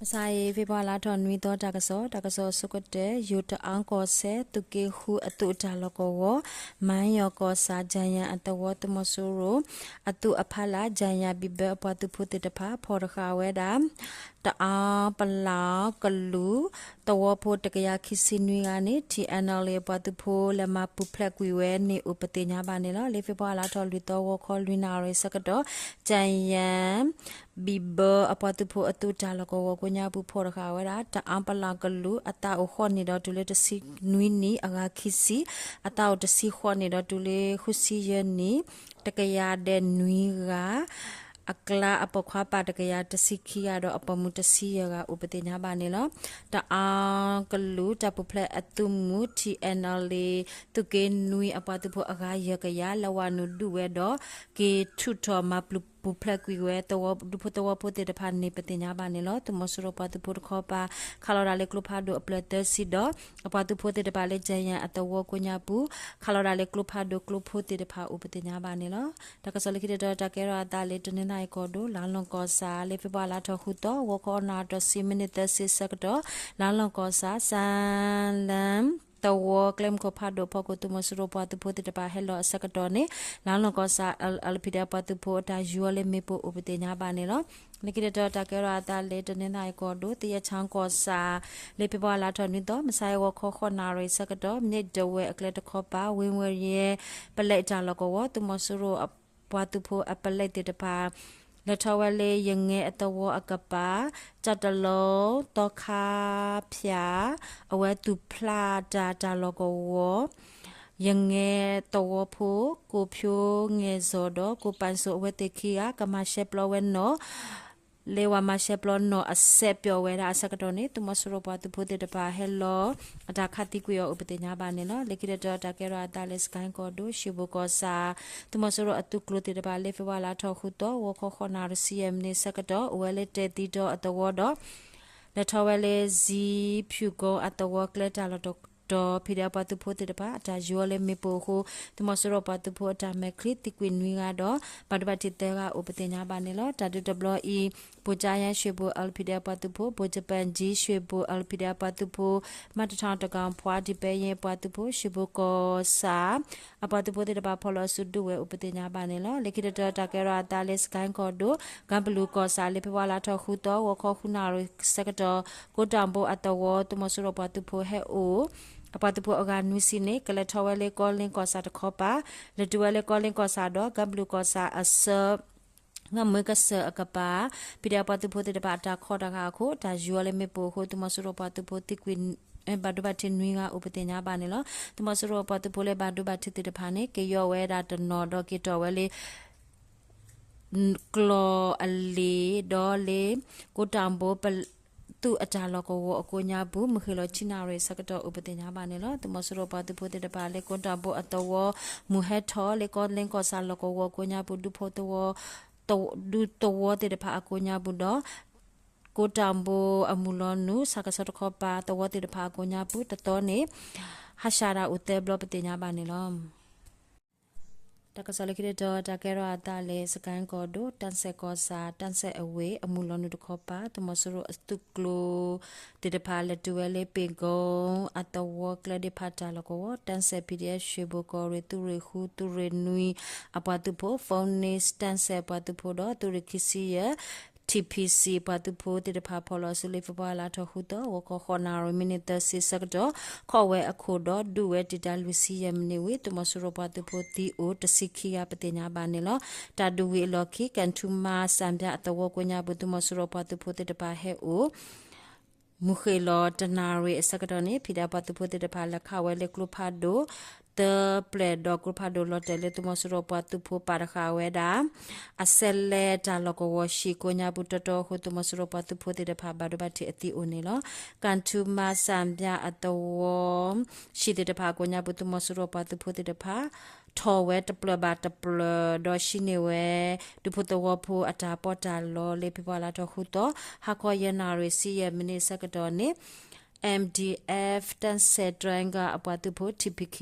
မဆါအံၤ ဖ့ၤဘြူၤလါထီၣ်နွံသီ တၢ်ကစီၣ်, တၢ်ကစီၣ်အဆိကတၢၢ် ယိၤတအါကီၢ်စဲၣ် သုးက့ဃုအသုးအတၢ်လီၢ်ကဝီၤ, မၤယီၤကီၢ်ဆၣ် ကၠၣ်ယၣ်အသဝီ သုးမီၤစိရိၤ အသုးအဖီလာ် ကၠၣ်ယၣ်ဘံၣ်ဘၢအပှၤသုးဖိသ့ၣ်တဖၣ် ဖီၣ်တဃာ်ဝဲဒၣ် တအါပလၢ်ကလုာ် သဝီဖိတကယၤခံဆံနွံဂၤန့ၣ် ထံၣ်အဲၣ်နၣ်လ့ၣ်အပှၤသုးဖိ လဲၤမၤပူၤဖျဲးကွံာ်ဝဲန့ၣ် အိၣ်ပသ့ၣ်ညါဘၣ်န့ၣ်လီၤ. လၢဖ့ၤဘြူၤလါထီၣ်လွံၢ်သီ ဂီၤခီလွံၢ်နၣ်ရံၣ်ဆၢကတီၢ် ကၠၣ်ယၣ် ဘံၣ်ဘၢအပှၤသုးဖိအသုးတၢ်လီၢ်ကဝီၤကိးညါပူၤ ဖီၣ်တဃာ်ဝဲဒၣ် တအါပလၢ်ကလုာ် အသးအိၣ်ဃိးနံၣ်ဒီးတုၤလၢတဆံနွံနံၣ်, အဂၤခံဆံ, အသးအိၣ်တဆံဃိးနံၣ်ဒီးတုၤလၢဃုဆံယဲၢ်နံၣ်, တကယၤဒဲးနွံဂၤ, အကျါအပိာ်ခွါပာ်တကယၤတဆံခံဂၤဒီးအပိာ်မုၣ်တဆံယဲၢ်ဂၤ အိၣ်ပသ့ၣ်ညါဘၣ်န့ၣ်လီၤ. တအါကလုာ်တၢ်ပူၤဖျဲးအသုးမုၢ် ထံၣ်အဲၣ်နၣ်လ့ၣ် သုးက့နွံအပှၤသုးဖိအဂၤယဲၢ်ကယၤ လဲၤဝးနုာ်ဒုးဝဲဒီး က့ၤထုးထီၣ်မၤပူၤဖျဲးကွံာ်ဝဲ ဒူဖိသဝီဖိသ့ၣ်တဖၣ်န့ၣ် ပသ့ၣ်ညါဘၣ်န့ၣ်လီၤ. သုးမီၤစိရိၤပှၤသုးဖိတခီပၤ ခးလီၤဒၣ်လၢကျိဖးဒိၣ်အဖျၢၣ်သၢဆံဒီး အပှၤသုးဖိသ့ၣ်တဖၣ်လၢကၠၣ်ယၣ်အသဝီကိးညါပူၤ ခးလီၤဒၣ်လၢကျိဖးဒိၣ်ကျိဖိသ့ၣ်တဖၣ်အိၣ်ပသ့ၣ်ညါဘၣ်န့ၣ်လီၤ. တၢ်ကစီၣ်လၢခံတတီၤ တၢ်ကဲထီၣ်အသးလၢတနီသရံၣ်ကီၢ်ဒိၣ် လါလီၢ်ကီၢ်ဆၣ် လၢဖ့ၤဘြူၤလါထီၣ်ဃုသီ ဂီၤခီနၣ်ရံၣ်တဆံမံးနံးသၢဆံဆၢကတီၢ် လါလီၢ်ကီၢ်ဆၣ် စၣ်လၣ် သဝီကျဲမုၢ်ခိၣ်ဖးဒိၣ်အဖီခိၣ် သုးမီၤစိရိၤပှၤသုးဖိသ့ၣ်တဖၣ်ဟဲလီၤအဆၢကတီၢ်န့ၣ် လါလီၢ်ကီၢ်ဆၣ် အၣ်လ်ဖံးဒဲး ပှၤသုးဖိအတၢ်ယူၤအီၤလၢမ့ၣ်ပိၢ်အိၣ်ပသ့ၣ်ညါဘၣ်န့ၣ်လီၤ. လၢခံတတီၤ တၢ်ကဲထီၣ်အသးလၢတနီသရံၣ်ကီၢ်ဒိၣ် သယဲၣ်ချီကီၢ်ဆၣ် လၢဖ့ၤဘြူၤလါထီၣ်နွံသီ မုၢ်ဆါအံၤ ဂီၤခီဃိးနၣ်ရံၣ်ဆၢကတီၢ် မ့ၢ်ဒဝဲၢ်အကျဲတခီပၤ ဝ့ၢ်ဝဲၢ်ယဲၢ် ပလဲအတၢ်လီၢ်ကဝီၤ သုးမီၤစိရိၤပှၤသုးဖိအပလဲသ့ၣ်တဖၣ် လဲၤထီၣ်ဝဲလၢယငဲအသဝီအကပၤ ကၠၢ်တလီၤ သီခါဖၠၣ် အဝဲသူၣ်ဖျးတၢ်တၢ်လီၢ်ကဝီၤ ယငဲသဝီဖိ ကိၣ်ဖၠိငဲၣ်စီၤဒီး ကိၣ်ပၣ်စိအဝဲသ့ၣ်ခံဂၤ ကမၤရှဲပျီဝဲနီၣ် လၢဝၤမၤရှဲပျီနီၣ်အစဲးပျီဝဲဒၣ်အဆၢကတီၢ်န့ၣ် သုးမီၤစိရိၤပှၤသုးဖိသ့ၣ်တဖၣ်ဟဲလီၤ အတၢ်ခးသံကွံာ်အီၤအိၣ်ပသ့ၣ်ညါဘၣ်န့ၣ်လီၤ. လၢခံတတီၤ တၢ်ကဲထီၣ်အသးလၢစကဲၣ်ကီၢ်ဒိၣ် ရှ့ၣ်ဘိၣ်ကီၢ်ဆၣ် သုးမီၤစိရိၤအသုးကျိၤသ့ၣ်တဖၣ်လၢဖ့ၤဘြူၤလါထီၣ်ဃုသီ ဂီၤခီဃိးနၣ်ရံၣ်ဆံယဲၢ်မံးနံးဆၢကတီၢ် အိၣ်ဝဲလၢတဲာ်သံတီၤအသဝီဒီး လဲၤထီၣ်ဝဲလၢ ဇံဖၠူၣ်ကိအသဝီကျဲတၢ်လီၢ်တတီၤ ဖံးဒဲးပှၤသုးဖိသ့ၣ်တဖၣ် အတၢ်ယူၤအီၤလၢမ့ၣ်ပိၢ်အဃိ သုးမီၤစိရိၤပှၤသုးဖိအတၢ်မဲာ်ချံသံကွံာ်နွံဂၤဒီး ဘၣ်ဒိဘၣ်ထံးသၢဂၤအိၣ်ပသ့ၣ်ညါဘၣ်န့ၣ်လီၤ. တၢ်ဒုးတဘျီအံၤ ဘိၣ်ကၠါယါ ရှ့ၣ်ဘိၣ် အၣ်လ်ဖံးဒဲးပှၤသုးဖိ ဘိၣ်ကၠပၣ်ကၠံ ရှ့ၣ်ဘိၣ် အၣ်လ်ဖံးဒဲးပှၤသုးဖိ မၤတထီၣ်တကၣ်ဖှါ ဒံးပဲယဲၢ်ပှၤသုးဖိ ရှ့ၣ်ဘိၣ်ကီၢ်ဆၣ် အပှၤသုးဖိသ့ၣ်တဖၣ်ဖီၣ်လီၤအစုဒုးဝဲအိၣ်ပသ့ၣ်ညါဘၣ်န့ၣ်လီၤ. လၢခံတတီၤ တၢ်ကဲထီၣ်အသးလၢစကဲၣ်ကီၢ်ဒိၣ် ကၢ်ပလူးကီၢ်ဆၣ် လၢဖ့ၤဘြူၤလါထီၣ်ဃုသီ ဂီၤခီဃုနၣ်ရံၣ်ဆၢကတီၢ် ကိတၢ်ဘိအသဝီ သုးမီၤစိရိၤပှၤသုးဖိဟဲအိၣ် အပှၤသုးဖိအဂၤနွံဆံန့ၣ် ကလဲၤထီၣ်ဝဲလၢကီလ့ကီၢ်ဆၣ်တခီပၤ လဲၤတုၤဝဲလၢကီလ့ကီၢ်ဆၣ်ဒီး ကၢ်ပလူးကီၢ်ဆၣ်အဆၢ ဂၤမွ့ကစၢၢ်အကပၤ ဖံးဒဲးပှၤသုးဖိသ့ၣ်တဖၣ်အတၢ်ခီတၢ်ဃာ်အခိၣ် တၢ်ယူၤအီၤလၢမ့ၣ်ပိၢ်အဃိ သုးမီၤစိရိၤပှၤသုးဖိသံကွံာ် ဘၣ်ဒိဘၣ်ထံးနွံဂၤအိၣ်ပသ့ၣ်ညါဘၣ်န့ၣ်လီၤ. သုးမီၤစိရိၤပှၤသုးဖိလၢဘၣ်ဒိဘၣ်ထံးသ့ၣ်တဖၣ်န့ၣ် ကယီဝဲဒၣ်တနီၤဒီးက့ၤတီၢ်ဝဲလၢ ကျီၢ်အလ့ၤဒီးလၢ ကိတၢ်ဘိ သုးအတၢ်လီၢ်ကဝီၤအကိးညါပူၤ မုၢ်ဃ့ၢ်လီၤဆံနၣ်ရံၣ်ဆၢကတီၢ်အိၣ်ပသ့ၣ်ညါဘၣ်န့ၣ်လီၤ. သုးမီၤစိရိၤပှၤသုးဖိသ့ၣ်တဖၣ်လၢကိတၢ်ဘိအသဝီ မုၢ်ဟဲထီၣ်လၢကီလ့ကီၢ်ဆၣ်လီၢ်ကဝီၤအကိးညါပူၤ ဒူဖိသဝီ ဒူသဝီသ့ၣ်တဖၣ်အကိးညါပူၤဒီး ကိတၢ်ဘိအမုၢ်လီၤနုာ် ဆၣ်ကဆီတခီပၤ သဝီသ့ၣ်တဖၣ်အကိးညါပူၤ တသီန့ၣ် ဟးရှးတၢ်အိၣ်သၢဘျီပသ့ၣ်ညါဘၣ်န့ၣ်လီၤ. တၢ်ကစီၣ်လၢခံတတီၤ တၢ်ကဲထီၣ်အသးလၢ စကဲၣ်ကီၢ်ဒိၣ် တၢ်စဲၣ်ကီၢ်ဆၣ် တၢ်စဲၣ်အဝ့ၢ် အမုၢ်လီၤနုာ်တခီပၤ သုးမီၤစိရိၤအသုးကျိၤသ့ၣ်တဖၣ် လဲၤတုၤဝဲလၢ ပ့ၢ်ကိ အသဝီကျဲဒ့ဖးတၢ်လီၢ်ကဝီၤ တၢ်စဲၣ် ပီၣ်ဒံဢၣ် ရှ့ၣ်ဘိၣ်ကီၢ်ရ့ၣ် သုးရ့ၣ်ဃု သုးရ့ၣ်နွံအပှၤသုးဖိ Phoenix တၢ်စဲၣ်ပှၤသုးဖိဒီး သုးရ့ၣ်ခံဆံယဲၢ် ထံၣ်ဖံၣ်စံၣ် ပှၤသုးဖိသ့ၣ်တဖၣ်ဖီၣ်လီၤအစုလၢ ဖ့ၤဘြူၤလါထီၣ်ဃုသီ ဂီၤခီဃိးနၣ်ရံၣ် မံးနံးသၢဆံဆၢကတီၢ် ခိးဝဲအခိၣ်ဒီး ဒုးဝဲတံာ်တာ်လွံၢ်ဆံယဲၢ်မံးနံးဝံၤ သုးမီၤစိရိၤပှၤသုးဖိသံအိၣ်တဆံခံဂၤပသ့ၣ်ညါဘၣ်န့ၣ်လီၤ. တၢ်ဒုးဝံၤအလီၢ်ခံ ကၣ်ထူမါ စၣ်ဘၠၣ်အသဝီကိးညါပူၤ သုးမီၤစိရိၤပှၤသုးဖိသ့ၣ်တဖၣ်ဟဲအိၣ် မုၢ်ဃ့ၢ်လီၤတနၣ်ရံၣ်အဆၢကတီၢ်န့ၣ် ဖံးဒဲးပှၤသုးဖိသ့ၣ်တဖၣ် လဲၤခးဝဲလၢကျိဖးဒိၣ် သၢပျဲၢ်ဒီးကျိဖးဒိၣ်လီၤတဲာ်လၢ သုးမီၤစိရိၤပှၤသုးဖိပာ်တဃာ်ဝဲဒၣ် အစဲးလဲတၢ်လီၢ်ကဝီၤ ဟံၣ်ကိးညါပူၤတီတီအဃိ သုးမီၤစိရိၤပှၤသုးဖိသ့ၣ်တဖၣ် ဘၣ်ဒိဘၣ်ထံးအသံအိၣ်န့ၣ်လီၤ. ကၣ်ထူမါ စၣ်ဘၠၣ်အသဝီ ဟံၣ်သ့ၣ်တဖၣ်အကိးညါပူၤ သုးမီၤစိရိၤပှၤသုးဖိသ့ၣ်တဖၣ် ထီၣ်ဝဲတပျၢၢ်ဘၣ်တပျၢၢ် ဒီးဟံးန့ၢ်ဝဲ ဒူဖိသဝီဖိအတၢ်ပီးတၢ်လီလၢ ဖ့ၤဘြူၤလါထီၣ်ဃုသီ ဟါခီယဲၢ်နၣ်ရံၣ်ဆံယဲၢ်မံးနံးအဆၢကတီၢ်န့ၣ် M D F တၢ်စဲၣ် Triangle အပှၤသုးဖိ T P K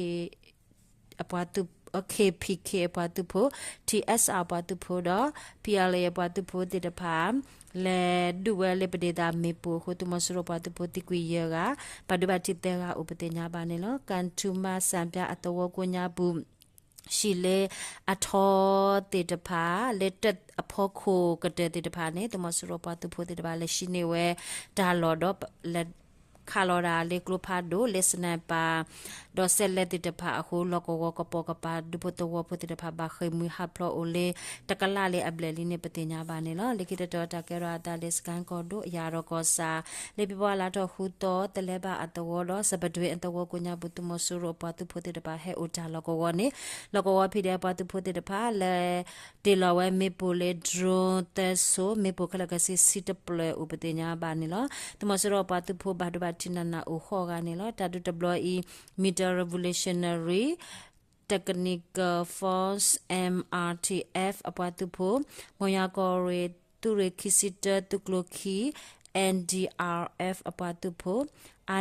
အပှၤသုး K P K အပှၤသုးဖိ, T S R အပှၤသုးဖိဒီး P L A အပှၤသုးဖိသ့ၣ်တဖၣ် လဲၤဒုးဝဲလၢပဒ့သးမ့ၣ်ပိၢ်အဃိ သုးမီၤစိရိၤပှၤသုးဖိသံကွံာ်ယဲၢ်ဂၤ, ဘၣ်ဒိဘၣ်ထံးသၢဂၤအိၣ်ပသ့ၣ်ညါဘၣ်န့ၣ်လီၤ. ကၣ်ထူမါစၣ်ပၠါအသဝီကိးညါပူၤ ဟံၣ်လ့အထီသ့ၣ်တဖၣ် လၢတၢ်အဖီခိၣ်ကတၢၢ်သ့ၣ်တဖၣ်န့ၣ် သုးမီၤစိရိၤပှၤသုးဖိသ့ၣ်တဖၣ် လဲၤဟံးန့ၢ်ဝဲတၢ်လီၢ်ဒီး လဲၤခးလီၤဒၣ်လၢကျိဖးဒိၣ် လၢ sniper ဒီးစဲးလဲးသ့ၣ်တဖၣ်အဃိ လီၢ်ကဝီၤကပိာ်ကပၤ ဒူဖိသဝီဖိသ့ၣ်တဖၣ် ဘၣ်ဃ့ၢ်မှံဟးဖျိးအိၣ်လၢ တကလးလၢအဘျဲၣ်လံန့ၣ် ပသ့ၣ်ညါဘၣ်န့ၣ်လီၤ. လၢခံတတီၤတၢ်ကဲထီၣ်အသးလၢ စကဲၣ်ကီၢ်ဒိၣ် အယၣ်ဒီးကီၢ်ဆၣ် လၢဖ့ၤဘြူၤအါလါထီၣ်ဃုသီ သလဲဘၣ်အသဝီဒီး စပဒွ့အသဝီကိးညါပူၤ သုးမီၤစိရိၤအပှၤသုးဖိသ့ၣ်တဖၣ် ဟဲအိၣ်တၢ်လီၢ်ကဝီၤန့ၣ် လီၢ်ကဝီၤ ဖံးဒဲး အပှၤသုးဖိသ့ၣ်တဖၣ် လဲၤတ့ၢ်လီၤဝဲမ့ၣ်ပိၢ်လၢ drone သၢစိ မ့ၣ်ပိၢ်ခဲလၢာ်ခဲဆ့ ဆံတဖျၢၣ်အိၣ်ပသ့ၣ်ညါဘၣ်န့ၣ်လီၤ. သုးမီၤစိရိၤအပှၤသုးဖိဘၣ်ဒိဘၣ်ထံးနးနးအိၣ်ဃိးဂၤန့ၣ်လီၤ. တၢ်ဒုးတဘျီအံၤ Military Revolutionary Technical Force M R T F အပှၤသုးဖိ, မီၢ်ယၤကီၢ်ရ့ၣ် သုးရ့ၣ်ခံဆံတၢ သုးကျိၤခံ N D R F အပှၤသုးဖိ,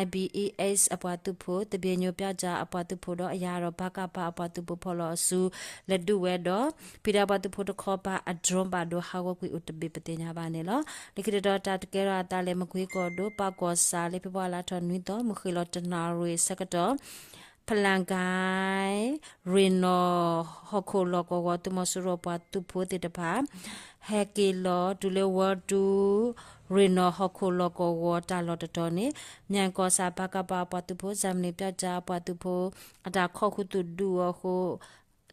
I B E S အပှၤသုးဖိ, သဘ့ၣ်ညိၣ်ပၠါကၠၣ်အပှၤသုးဖိဒီး အယၣ်ဒီး ပကဖ အပှၤသုးဖိဖီၣ်လီၤအစု လဲၤဒုးဝဲဒီး ဖံးဒဲးအပှၤသုးဖိတခီပၤ အ drone ဘၣ်ဒိဟးဂီၤကွံာ်အိၣ်တဘ့ၣ်ပသ့ၣ်ညါဘၣ်န့ၣ်လီၤ. လၢခံတတီၤတၢ်ကဲထီၣ်အသးလၢ မကွ့ကီၢ်ဒိၣ် ပၢ်ကီၢ်ဆၣ် လၢဖ့ၤဘြူၤအါလါထီၣ်နွံသီ မုၢ်ဃ့ၢ်လီၤတနၣ်ရံၣ်ဆၢကတီၢ် ဖလၣ်ကါ ရ့ၣ်နီၣ်ဟီၣ်ခိၣ်လီၢ်ကဝီၤ သုးမီၤစိရိၤပှၤသုးဖိသ့ၣ်တဖၣ် ဟဲက့ၤလီၤတုၤလၢဝီတူ ရ့ၣ်နီၣ်ဟီၣ်ခိၣ်လီၢ်ကဝီၤတၢ်လီၢ်တတီၤန့ၣ် မၠၣ်ကီၢ်ဆၣ် ပကဖ အပှၤသုးဖိ စၣ်မနံၣ်ပၠါကၠၣ်အပှၤသုးဖိ အတၢ်ခီၣ်ခူသူၣ်ဒုးအီၤအဃိ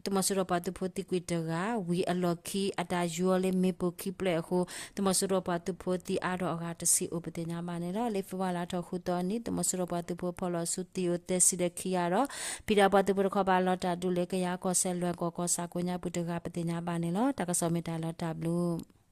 သုးမီၤစိရိၤပှၤသုးဖိသံကွံာ်တဂၤ ဝံၤအလီၢ်ခံ အတၢ်ယူၤအီၤလၢမ့ၣ်ပိၢ်ခံဖျၢၣ်အဃိ သုးမီၤစိရိၤပှၤသုးဖိသံအါထီၣ်အဂၤတဆံအိၣ်ပသ့ၣ်ညါဘၣ်န့ၣ်လီၤ. လၢဖ့ၤဘြူၤအါလါထီၣ်ဃုသီအနံၤ သုးမီၤစိရိၤပှၤသုးဖိဖီၣ်လီၤအစုသံအိၣ်သၢဆံဒီးခံဂၤဒီး ဖံးဒဲးအပှၤသုးဖိတခီပၤ လီၤတၢ်ဒုးလၢကယၤကီၢ်စဲၣ်လွဲၢ်ကီၢ်ကီၢ်ဆၣ်ကိးညါပူၤတဂၤပသ့ၣ်ညါဘၣ်န့ၣ်လီၤ. တၢ်ကစီၣ်မ့ၢ်တၢ်လီၤတၢ်ဘျုး